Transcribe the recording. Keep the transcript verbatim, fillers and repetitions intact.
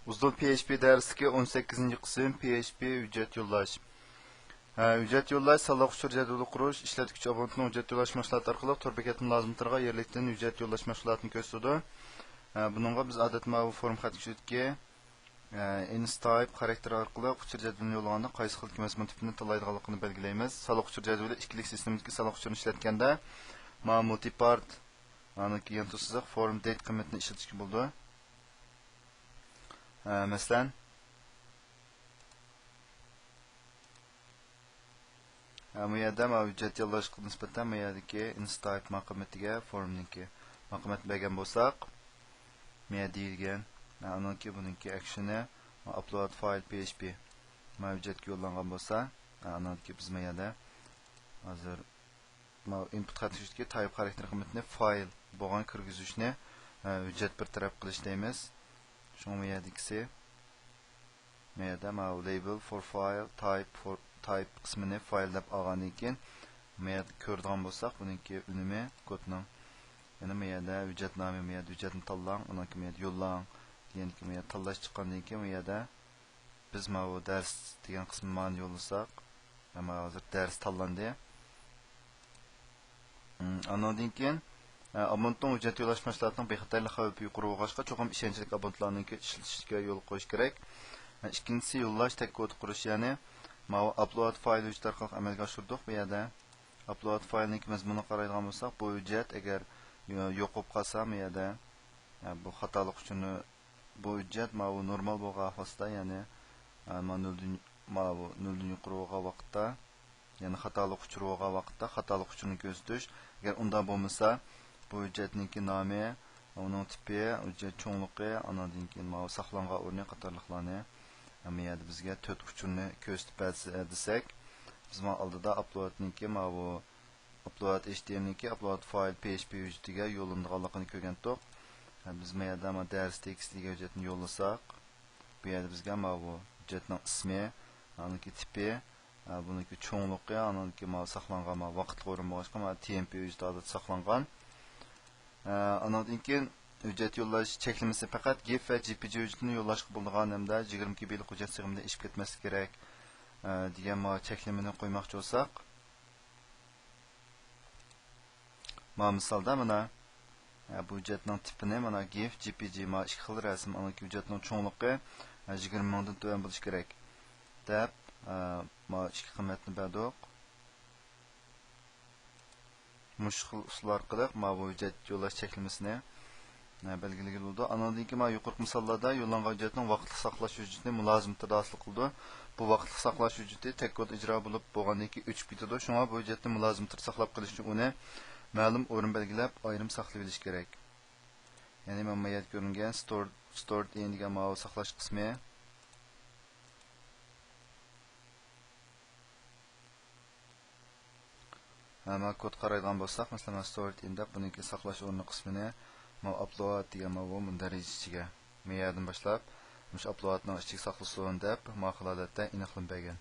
ئۇزۇن پي ئېچ پى دەرسلىكى، ئون سەككىزىنچى قىسىم، پي ئېچ پى ھۆججەت يوللاش. ھە، ھۆججەت يوللاش، سانلىق ئۇچۇر جەدۋىلى قۇرۇش، ئىشلەتكۈچى ئابونېنتنىڭ ھۆججەت يوللاش مەھسۇلاتى ئارقىلىق تور بېكەت مۇلازىمىتىغا يەرلىكتىن ھۆججەت يوللاش مەھسۇلاتىنى كۆرسىتىدۇ. ھە، بۇنىڭغا بىز ئادەتتە ماۋۇ فورم خەت كۆچۈرۈكى، ئە، ئىنستايپ خاراكتېرى ئارقىلىق ئۇچۇر جەدۋىلىنى يوللىغاندا قايسى خىل كۆمەچمە تىپىنى تاللايدىغانلىقىنى بەلگىلەيمىز. سانلىق ئۇچۇر جەدۋىلى ئىككىلىك سىستېمىدىكى سانلىق ئۇچۇرنى ئىشلەتكەندە، مانا مۇلتىپارت، ئاندىن كېيىن يانتۇ سىزىق، فورم دەيت قىممىتىنى ئىشلىتىشكە بولىدۇ. ئە، مەسىلەن، ھە، بۇ يەردە مانا ھۆججەت يوللاشقا نىسبەتەن بۇ يەردىكى ئىنستايپ ما قىممىتىگە فورمنىڭكى ما قىممەتنى بەرگەن بولساق، بۇ يەردە دېيىلگەن، ھە، ئۇنىڭكى، بۇنىڭكى ئەكشىنى، ما ئاپلود فايل پي ئېچ پى، ما ھۆججەتكە يوللانغان بولسا، ھە، ئۇنىڭدىكى بىز ما يەردە ھازىر ما ئىنپۇت خەت كۆچۈرۈكى تايپ خاراكتېر قىممىتىنى فايل بولغان كىرگۈزۈشنى، ھە، ھۆججەت بىر تەرەپ قىلىش دەيمىز. شۇڭا بۇ يەردىكىسى ما يەردە ماۋۇ لەيبىل فور فايل تايپ فور تايپ قىسمىنى فايل دەپ ئالغاندىن كېيىن، ما يەردە كۆرىدىغان بولساق، بۇنىڭكى ئۈنۈمى كودنىڭ، يەنى ما يەردە ھۆججەت نامى، ما يەردە ھۆججەتنى تاللاڭ، ئۇنىڭ كېيىن ما يەردە يوللاڭ دېگەندىكىن، ما يەردە تاللاش چىققاندىن كېيىن، ما يەردە بىز ماۋۇ دەرس دېگەن قىسمى مانى يوللىساق، ما ھازىر دەرس تاللاندى. ئاندىن كېيىن، ئە، ئابونېنتنىڭ ھۆججەت يوللاش مەھسۇلاتىنىڭ بىخەتەرلىك خەۋپى يۇقىرى بولغاچقا، چوقۇم ئىشەنچلىك ئابونېنتلارنىڭكى ئىشلىتىشىگە يول قويۇش كېرەك. ئە، ئىككىنچىسى، يوللاش تەك كودى قۇرۇش، يەنى ماۋۇ ئاپلود فايل ھۆججەت ئارقىلىق ئەمەلگە ئاشۇردۇق. بۇ يەردە ئاپلود فايلنىڭكى مەزمۇنىغا قارايدىغان بولساق، بۇ ھۆججەت ئەگەر يو-، يوق بولۇپ قالسا، بۇ يەردە، ئە، بۇ خاتالىق ئۇچۇرىنى بۇ ھۆججەت ماۋۇ نورمال بولغان ئەھۋالدا، يەنى، ئە، ما نۆلدىن، ماۋۇ نۆلدىن يۇقىرى بولغان ۋاقىتتا، يەنى خاتالىق ئۇچۇرى بولغان ۋاقىتتا خاتالىق ئۇچۇرىنى كۆرسىتىش. ئەگەر ئۇنداق بولمىسا، بۇ ھۆججەتنىڭكى نامى، ئۇنىڭ تىپى، ھۆججەت چوڭلۇقى، ئاندىن كېيىن ماۋۇ ساقلانغان ئورنى قاتارلىقلارنى، ئە، ما يەردە بىزگە تۆت ئۇچۇرنى كۆرسىتىپ بەرسە، ئە، دېسەك، بىز مانا ئالدىدا ئاپلودنىڭكى ماۋۇ ئاپلود ئېچ تى ئېم نىڭكى ئاپلود فايل پي ئېچ پى ھۆججىتىگە يوللىنىدىغانلىقىنى كۆرگەنتۇق. ھە، بىز ما يەردە ما دەرس تېكىستى دېگەن ھۆججەتنى يوللىساق، بۇ يەردە بىزگە ما بۇ ھۆججەتنىڭ ئىسمى، ئانىڭكى تىپى، ھە، بۇنىڭكى چوڭلۇقى، ئانىڭكى ما ساقلانغان ما ۋاقىتلىق ئورۇن بولغاچقا، ما تى ئېم پى ھۆججىتى ھالەتتە ساقلانغان. ھە، ئانىڭدىن كېيىن ھۆججەت يوللاش چەكلىمىسى پەقەت گىف ۋە جې پى جې ھۆججىتىنى يوللاشقا بولىدىغان ھەمدە يىگىرمە كىبىلىك ھۆججەت سىغىمىدا ئېشىپ كەتمەسلىكى كېرەك، ھە، دېگەن ما چەكلىمىنى قويماقچى بولساق، ما مىسالدا مانا، ھە، بۇ ھۆججەتنىڭ تىپىنى مانا گىف، جې پى جې، ما ئىككى خىل رەسىم، ئاندىن كېيىن ھۆججەتنىڭ چوڭلۇقى، ھە، يىگىرمە مىڭدىن تۆۋەن بولۇشى كېرەك دەپ، ھە، ما ئىككى قىممەتنى بەردۇق. مۇشۇ خىل ئۇسۇل ئارقىلىق ما بۇ ھۆججەت يوللاش چەكلىمىسىنى، ھە، بەلگىلىگىلى بولىدۇ. ئانىڭدىن كېيىن ما يۇقىرىقى مىساللاردا يوللانغان ھۆججەتنىڭ ۋاقىتلىق ساقلاش ھۆججىتىنى مۇلازىمىتىدا ھاسىل قىلىدۇ. بۇ ۋاقىتلىق ساقلاش ھۆججىتى تەك كود ئىجرا بولۇپ بولغاندىن كېيىن ئۆچۈپ كېتىدۇ. شۇڭا بۇ ھۆججەتنى مۇلازىمىتىدا ساقلاپ قېلىش ئۈچۈن ئۇنى مەلۇم ئورۇن بەلگىلەپ ئايرىم ساقلىۋېلىش كېرەك. يەنى مانا ما يەردە كۆرۈنگەن ستور، ستورد ئىن دېگەن ماۋۇ ساقلاش قىسمى. ھە، ما كود قارايدىغان بولساق، مەسىلەن، ما ستورد ئىن دەپ بۇنىڭكى ساقلاش ئورنى قىسمىنى ما ئاپلود دېگەن ما بۇ مۇندەرىجە ئىچىگە، ما يەردىن باشلاپ مۇشۇ ئاپلودنىڭ ئىچىگە ساقلىسۇن دەپ ما خىل ھالەتتە ئېنىقلىما بەرگەن.